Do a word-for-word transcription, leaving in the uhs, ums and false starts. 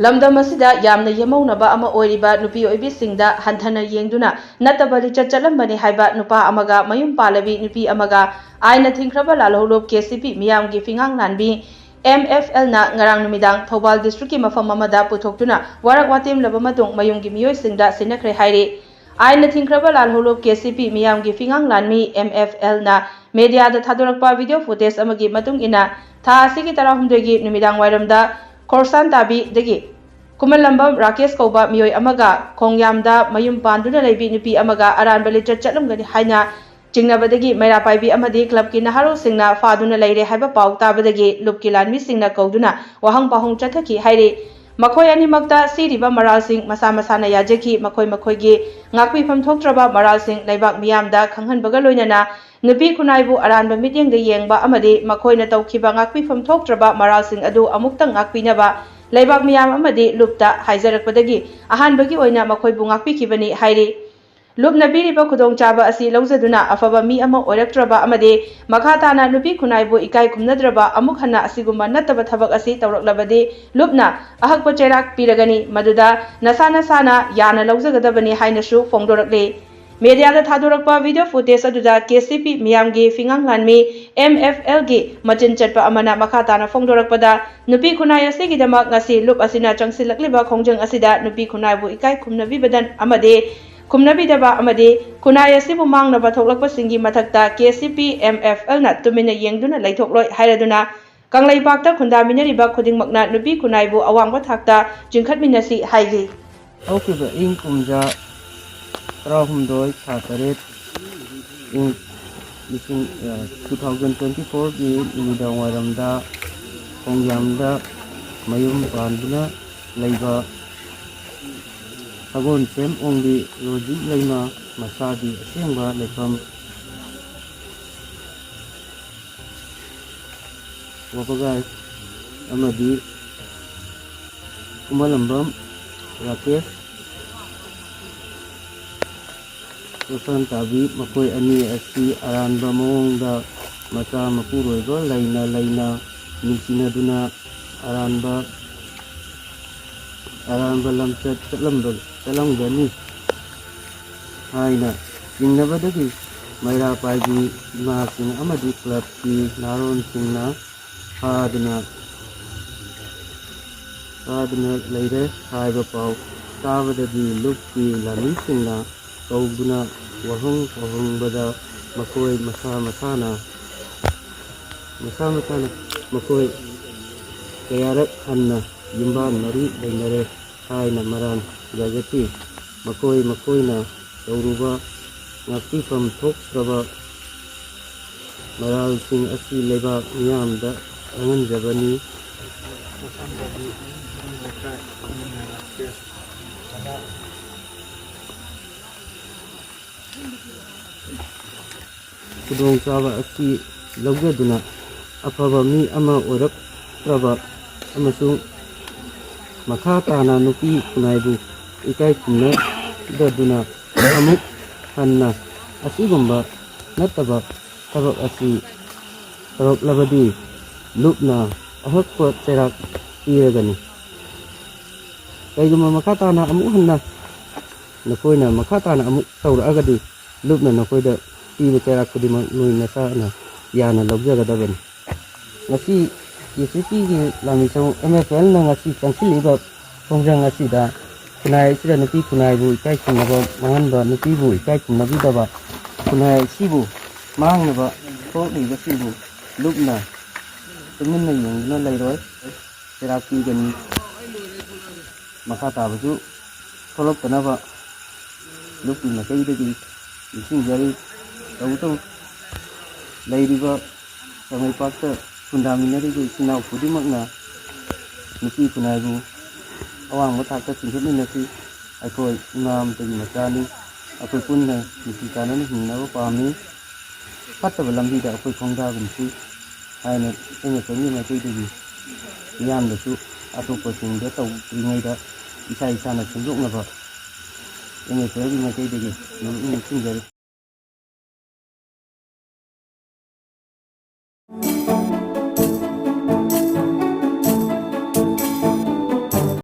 ꯂꯝꯗꯝ ꯑꯁꯤꯗ ꯌꯥꯝꯅ ꯌꯦꯝꯍꯧꯅꯕ ꯑꯃ ꯑꯣꯏꯔꯤꯕ ꯅꯨꯄꯤ ꯑꯣꯏꯕꯤꯁꯤꯡꯗ ꯍꯟꯊꯅ ꯌꯦꯡꯗꯨꯅ ꯅꯠꯇꯕ ꯂꯤꯆꯠ ꯆꯠꯂꯝꯕꯅꯤ ꯍꯥꯏꯕ ꯅꯨꯄꯥ ꯑꯃꯒ ꯃꯌꯨꯝ ꯄꯥꯜꯂꯕꯤ ꯅꯨꯄꯤ ꯑꯃꯒ ꯑꯥꯏꯟꯅ ꯊꯤꯡꯈ꯭ꯔꯕ ꯂꯥꯜꯍꯧꯂꯨꯞ ꯀꯦ ꯁꯤ ꯄꯤ ꯃꯤꯌꯥꯝꯒꯤ ꯐꯤꯉꯥꯡ ꯂꯥꯟꯕꯤ ꯑꯦꯝ ꯑꯦꯐ ꯑꯦꯜꯅ ꯉꯔꯥꯡ ꯅꯨꯃꯤꯗꯥꯡ ꯊꯧꯕꯥꯜ ꯗꯤꯁꯇ꯭ꯔꯤꯛꯀꯤ ꯃꯐꯝ ꯑꯃꯗ ꯄꯨꯊꯣꯛꯇꯨꯅ ꯋꯥꯔꯛ ꯋꯥꯇꯦꯝꯂꯕ ꯃꯇꯨꯡ ꯃꯌꯨꯝꯒꯤ ꯃꯤꯑꯣꯏꯁꯤꯡꯗ ꯁꯤꯟꯅꯈ꯭ꯔꯦ ꯍꯥꯏꯔꯤ꯫ ꯑꯥꯏꯟꯅ ꯊꯤꯡꯈ꯭ꯔꯕ ꯂꯥꯜꯍꯧꯂꯨꯞ ꯀꯦ ꯁꯤ ꯄꯤ ꯃꯤꯌꯥꯝꯒꯤ ꯐꯤꯉꯥꯡ ꯂꯥꯟꯃꯤ ꯑꯦꯝ ꯑꯦꯐ ꯑꯦꯜꯅ ꯃꯦꯗꯤꯌꯥꯗ ꯊꯥꯗꯣꯔꯛꯄ ꯚꯤꯗꯤꯑꯣ ꯐꯨꯇꯦꯖ ꯑꯃꯒꯤ ꯃꯇꯨꯡ ꯏꯟꯅ, ꯊꯥ ꯑꯁꯤꯒꯤ ꯇꯔꯥꯍꯨꯝꯗꯣꯏꯒꯤ ꯅꯨꯃꯤꯗꯥꯡ ꯋꯥꯏꯔꯝꯗ ꯈꯣꯔꯁꯥꯟ ꯇꯥꯕꯤꯗꯒꯤ ꯈꯨꯃꯟꯂꯝꯕꯝ ꯔꯥꯀꯦꯁ ꯀꯧꯕ ꯃꯤꯑꯣꯏ ꯑꯃꯒ ꯈꯣꯡꯌꯥꯝꯗ ꯃꯌꯨꯝ ꯄꯥꯟꯗꯨꯅ ꯂꯩꯕꯤ ꯅꯨꯄꯤ ꯑꯃꯒ ꯑꯔꯥꯟꯕ ꯂꯤꯆꯠ ꯆꯠꯂꯝꯒꯅꯤ ꯍꯥꯏꯅ ꯆꯤꯡꯅꯕꯗꯒꯤ ꯃꯩꯔꯥ ꯄꯥꯏꯕꯤ ꯑꯃꯗꯤ ꯀ꯭ꯂꯕꯀꯤ ꯅꯍꯥꯔꯣꯜꯁꯤꯡꯅ ꯐꯥꯗꯨꯅ ꯂꯩꯔꯦ ꯍꯥꯏꯕ ꯄꯥꯎ ꯇꯥꯕꯗꯒꯤ ꯂꯨꯞꯀꯤ ꯂꯥꯟꯃꯤꯁꯤꯡꯅ ꯀꯧꯗꯨꯅ ꯋꯥꯍꯪ ꯄꯥꯎꯍꯪ ꯆꯠꯊꯈꯤ ꯍꯥꯏꯔꯤ꯫ ꯃꯈꯣꯏ ꯑꯅꯤꯃꯛꯇ ꯁꯤꯔꯤꯕ ꯃꯔꯥꯜꯁꯤꯡ ꯃꯁꯥ ꯃꯁꯥꯅ ꯌꯥꯖꯈꯤ꯫ ꯃꯈꯣꯏ ꯃꯈꯣꯏꯒꯤ ꯉꯥꯛꯄꯤꯐꯝ ꯊꯣꯛꯇ꯭ꯔꯕ ꯃꯔꯥꯜꯁꯤꯡ ꯂꯩꯕꯥꯛ ꯃꯤꯌꯥꯝꯗ ꯈꯪꯍꯟꯕꯒ ꯂꯣꯏꯅꯅ ꯅꯨꯄꯤ ꯈꯨꯟꯅꯥꯏꯕꯨ ꯑꯔꯥꯟꯕ ꯃꯤꯠꯌꯦꯡꯗ ꯌꯦꯡꯕ ꯑꯃꯗꯤ ꯃꯈꯣꯏꯅ ꯇꯧꯈꯤꯕ ꯉꯥꯛꯄꯤꯐꯝ ꯊꯣꯛꯇ꯭ꯔꯕ ꯃꯔꯥꯜꯁꯤꯡ ꯑꯗꯨ ꯑꯃꯨꯛꯇꯪ ꯉꯥꯛꯄꯤꯅꯕ ꯂꯩꯕꯥꯛ ꯃꯤꯌꯥꯝ ꯑꯃꯗꯤ ꯂꯨꯞꯇ ꯍꯥꯏꯖꯔꯛꯄꯗꯒꯤ ꯑꯍꯥꯟꯕꯒꯤ ꯑꯣꯏꯅ ꯃꯈꯣꯏꯕꯨ ꯉꯥꯛꯄꯤꯈꯤꯕꯅꯤ ꯍꯥꯏꯔꯤ꯫ ꯂꯨꯞꯅ ꯄꯤꯔꯤꯕ ꯈꯨꯗꯣꯡꯆꯥꯕ ꯑꯁꯤ ꯂꯧꯖꯗꯨꯅ ꯑꯐꯕ ꯃꯤ ꯑꯃ ꯑꯣꯏꯔꯛꯇ꯭ꯔꯕ ꯑꯃꯗꯤ ꯃꯈꯥ ꯇꯥꯅ ꯅꯨꯄꯤ ꯈꯨꯟꯅꯥꯏꯕꯨ ꯏꯀꯥꯏ ꯈꯨꯝꯅꯗ꯭ꯔꯕ ꯑꯃꯨꯛ ꯍꯟꯅ ꯑꯁꯤꯒꯨꯝꯕ ꯅꯠꯇꯕ ꯊꯕꯛ ꯑꯁꯤ ꯇꯧꯔꯛꯂꯕꯗꯤ ꯂꯨꯞꯅ ꯑꯍꯛꯄ ꯆꯩꯔꯥꯛ ꯄꯤꯔꯒꯅꯤ, ꯃꯗꯨꯗ ꯅꯁꯥ ꯅꯁꯥꯅ ꯌꯥꯅ ꯂꯧꯖꯒꯗꯕꯅꯤ ꯍꯥꯏꯅꯁꯨ ꯐꯣꯡꯗꯣꯔꯛꯂꯤ꯫ ꯃꯦꯗꯤꯌꯥꯗ ꯊꯥꯗꯣꯔꯛꯄ ꯚꯤꯗꯤꯑꯣ ꯐꯨꯇꯦꯖ ꯑꯗꯨꯗ ꯀꯦ ꯁꯤ ꯄꯤ ꯃꯤꯌꯥꯝꯒꯤ ꯐꯤꯉꯥꯡ ꯂꯥꯟꯃꯤ ꯑꯦꯝ ꯑꯦꯐ ꯑꯦꯜꯒꯤ ꯃꯆꯤꯟ ꯆꯠꯄ ꯑꯃꯅ ꯃꯈꯥ ꯇꯥꯅ ꯐꯣꯡꯗꯣꯔꯛꯄꯗ, ꯅꯨꯄꯤ ꯈꯨꯟꯅꯥꯏ ꯑꯁꯤꯒꯤꯗꯃꯛ ꯉꯁꯤ ꯂꯨꯞ ꯑꯁꯤꯅ ꯆꯪꯁꯤꯜꯂꯛꯂꯤꯕ ꯈꯣꯡꯖꯪ ꯑꯁꯤꯗ ꯅꯨꯄꯤ ꯈꯨꯟꯅꯥꯏꯕꯨ ꯏꯀꯥꯏ ꯈꯨꯝꯅꯕꯤꯕꯗ ꯑꯃꯗꯤ ꯈꯨꯝꯅꯕꯤꯗꯕ ꯑꯃꯗꯤ ꯈꯨꯟꯅꯥꯏ ꯑꯁꯤꯕꯨ ꯃꯥꯡꯅꯕ ꯊꯣꯛꯂꯛꯄꯁꯤꯡꯒꯤ ꯃꯊꯛꯇ K C P M F ꯑꯦꯜꯅ ꯇꯨꯃꯤꯟꯅ ꯌꯦꯡꯗꯨꯅ ꯂꯩꯊꯣꯛꯂꯣꯏ ꯍꯥꯏꯔꯗꯨꯅ ꯀꯪꯂꯩꯄꯥꯛꯇ ꯈꯨꯟꯗꯥꯃꯤꯟꯅꯔꯤꯕ ꯈꯨꯗꯤꯡꯃꯛꯅ ꯅꯨꯄꯤ ꯈꯨꯟꯅꯥꯏꯕꯨ ꯑꯋꯥꯡꯕ ꯊꯥꯛꯇ ꯆꯤꯡꯈꯠꯃꯤꯟꯅꯁꯤ ꯍꯥꯏꯔꯤ꯫ ꯍꯧꯈꯤꯕ ꯏꯪ ꯀꯨꯝꯖꯥ ꯇꯔꯥꯍꯨꯝꯗꯣꯏ ꯊꯥ ꯇꯔꯦꯠ ꯏꯪ ꯂꯤꯁꯤꯡ, ꯑ, two thousand twenty fourꯒꯤ ꯅꯨꯃꯤꯗꯥꯡ ꯋꯥꯏꯔꯝꯗ ꯈꯣꯡꯖꯥꯝꯗ ꯃꯌꯨꯝ ꯄꯥꯟꯗꯨꯅ ꯂꯩꯕ ꯁꯒꯣꯜꯁꯦꯝ ꯑꯣꯡꯕꯤ ꯔꯣꯖꯤ ꯂꯩꯃ, ꯃꯁꯥꯒꯤ ꯑꯁꯦꯡꯕ ꯂꯩꯐꯝ ꯋꯥꯕꯒꯥꯏ ꯑꯃꯗꯤ ꯈꯨꯃꯟꯂꯝꯕꯝ ꯔꯥꯀꯦꯁ ꯈꯣꯔꯁꯥꯟ ꯇꯥꯕꯤ, ꯃꯈꯣꯏ ꯑꯅꯤ ꯑꯁꯤ ꯑꯔꯥꯟꯕ ꯃꯑꯣꯡꯗ ꯃꯆꯥ ꯃꯄꯨꯔꯣꯏꯕ ꯂꯩꯅ ꯂꯩꯅ ꯅꯨꯡꯁꯤꯅꯗꯨꯅ ꯑꯔꯥꯟꯕ ꯑꯔꯥꯟꯕ ꯂꯝꯆꯠ ꯆꯠꯂꯝꯕ-, ꯆꯠꯂꯝꯒꯅꯤ ꯍꯥꯏꯅ ꯆꯤꯡꯅꯕꯗꯒꯤ ꯃꯩꯔꯥ ꯄꯥꯏꯕꯤ ꯏꯃꯥꯁꯤꯡ ꯑꯃꯗꯤ ꯀ꯭ꯂꯕꯀꯤ ꯅꯍꯥꯔꯣꯜꯁꯤꯡꯅ ꯐꯥꯗꯨꯅ, ꯐꯥꯗꯨꯅ ꯂꯩꯔꯦ ꯍꯥꯏꯕ ꯄꯥꯎ ꯇꯥꯕꯗꯒꯤ ꯂꯨꯞꯀꯤ ꯂꯥꯟꯃꯤꯁꯤꯡꯅ ꯀꯧꯗꯨꯅ ꯋꯥꯍꯪ ꯈꯣꯍꯪꯕꯗ ꯃꯈꯣꯏ ꯃꯁꯥ ꯃꯁꯥꯅ, ꯃꯁꯥ ꯃꯁꯥꯅ ꯃꯈꯣꯏ ꯀꯌꯥꯔꯛ ꯍꯟꯅ ꯌꯨꯝꯕꯥꯟ ꯃꯔꯤ ꯂꯩꯅꯔꯦ ꯍꯥꯏꯅ ꯃꯔꯥꯜ ꯌꯥꯖꯈꯤ꯫ ꯃꯈꯣꯏ ꯃꯈꯣꯏꯅ ꯇꯧꯔꯨꯕ ꯉꯥꯛꯄꯤꯐꯝ ꯊꯣꯛꯇ꯭ꯔꯕ ꯃꯔꯥꯜꯁꯤꯡ ꯑꯁꯤ ꯂꯩꯕꯥꯛ ꯃꯤꯌꯥꯝꯗ ꯈꯪꯍꯟꯖꯕꯅꯤ꯫ ꯈꯨꯗꯣꯡꯆꯥꯕ ꯑꯁꯤ ꯂꯧꯖꯗꯨꯅ ꯑꯐꯕ ꯃꯤ ꯑꯃ ꯑꯣꯏꯔꯛꯇ꯭ꯔꯕ ꯑꯃꯁꯨꯡ ꯃꯈꯥ ꯇꯥꯅ ꯅꯨꯄꯤ ꯈꯨꯟꯅꯥꯏꯕꯨ ꯏꯀꯥꯏ ꯈꯨꯝꯅꯗꯗꯨꯅ ꯑꯃꯨꯛ ꯍꯟꯅ ꯑꯁꯤꯒꯨꯝꯕ ꯅꯠꯇꯕ ꯊꯕꯛ ꯑꯁꯤ ꯇꯧꯔꯛꯂꯕꯗꯤ ꯂꯨꯞꯅ ꯑꯍꯛꯄ ꯆꯩꯔꯥꯛ ꯄꯤꯔꯒꯅꯤ꯫ ꯀꯩꯒꯨꯝꯕ ꯃꯈꯥ ꯇꯥꯅ ꯑꯃꯨꯛ ꯍꯟꯅ ꯅꯈꯣꯏꯅ ꯃꯈꯥ ꯇꯥꯅ ꯑꯃꯨꯛ ꯇꯧꯔꯛꯑꯒꯗꯤ ꯂꯨꯞꯅ ꯅꯈꯣꯏꯗ ꯄꯤꯕ ꯆꯩꯔꯥꯛ ꯈꯨꯗꯤꯡꯃꯛ ꯅꯣꯏ ꯅꯁꯥꯅ ꯌꯥꯅ ꯂꯧꯖꯒꯗꯕꯅꯤ꯫ ꯉꯁꯤ ꯀꯦ ꯁꯤ ꯄꯤꯒꯤ ꯂꯥꯟꯃꯤꯁꯪ ꯑꯦꯝ ꯑꯦꯐ ꯑꯦꯜꯅ ꯉꯁꯤ ꯆꯪꯁꯤꯜꯂꯛꯏꯕ ꯈꯣꯡꯖꯪ ꯑꯁꯤꯗ ꯈꯨꯟꯅꯥꯏ ꯑꯁꯤꯗ ꯅꯨꯄꯤ ꯈꯨꯟꯅꯥꯏꯕꯨ ꯏꯀꯥꯏ ꯈꯨꯝꯅꯕ ꯃꯥꯡꯍꯟꯕ, ꯅꯨꯄꯤꯕꯨ ꯏꯀꯥꯏ ꯈꯨꯝꯅꯕꯤꯗꯕ, ꯈꯨꯟꯅꯥꯏ ꯑꯁꯤꯕꯨ ꯃꯥꯡꯅꯕ ꯊꯣꯛꯂꯤꯕꯁꯤꯡꯕꯨ ꯂꯨꯞꯅ ꯇꯨꯃꯤꯟꯅ ꯌꯦꯡꯗꯨꯅ ꯂꯩꯔꯣꯏ꯫ ꯆꯩꯔꯥꯛ ꯄꯤꯒꯅꯤ꯫ ꯃꯈꯥ ꯇꯥꯕꯁꯨ ꯊꯣꯛꯂꯛꯇꯅꯕ ꯂꯨꯞꯀꯤ ꯃꯥꯏꯀꯩꯗꯒꯤ ꯅꯤꯡꯁꯤꯡꯖꯔꯤ꯫ ꯇꯧꯕꯇꯕꯨ ꯂꯩꯔꯤꯕ ꯀꯪꯂꯩꯄꯥꯛꯇ ꯈꯨꯟꯗꯥꯃꯤꯟꯅꯔꯤꯕ ꯏꯆꯤꯟ ꯏꯅꯥꯎ ꯈꯨꯗꯤꯡꯃꯛꯅ ꯅꯨꯄꯤ ꯈꯨꯟꯅꯥꯏꯕꯨ ꯑꯋꯥꯡꯕ ꯊꯥꯛꯇ ꯆꯤꯡꯈꯠꯃꯤꯟꯅꯁꯤ꯫ ꯑꯩꯈꯣꯏ ꯏꯃꯥ ꯑꯃꯠꯇꯒꯤ ꯃꯆꯥꯅꯤ꯫ ꯑꯩꯈꯣꯏ ꯄꯨꯟꯅ ꯅꯨꯡꯁꯤ ꯆꯥꯟꯅꯅ ꯍꯤꯡꯅꯕ ꯄꯥꯝꯃꯤ꯫ ꯐꯠꯇꯕ ꯂꯝꯕꯤꯗ ꯑꯩꯈꯣꯏ ꯈꯣꯡꯗꯥꯒꯨꯝꯁꯤ ꯍꯥꯏꯅ ꯑꯦꯝ ꯑꯦꯐ ꯑꯦꯜꯒꯤ ꯃꯥꯏꯀꯩꯗꯒꯤ ꯃꯤꯌꯥꯝꯗꯁꯨ ꯑꯇꯣꯞꯄꯁꯤꯡꯗ ꯇꯧꯗ꯭ꯔꯤꯉꯩꯗ ꯏꯁꯥ ꯏꯁꯥꯅ ꯁꯦꯝꯗꯣꯛꯅꯕ ꯑꯦꯝ ꯑꯦꯐ ꯑꯦꯜꯒꯤ ꯃꯥꯏꯀꯩꯗꯒꯤ ꯅꯣꯂꯨꯛꯅ ꯅꯤꯡꯁꯤꯡꯖꯔꯤ꯫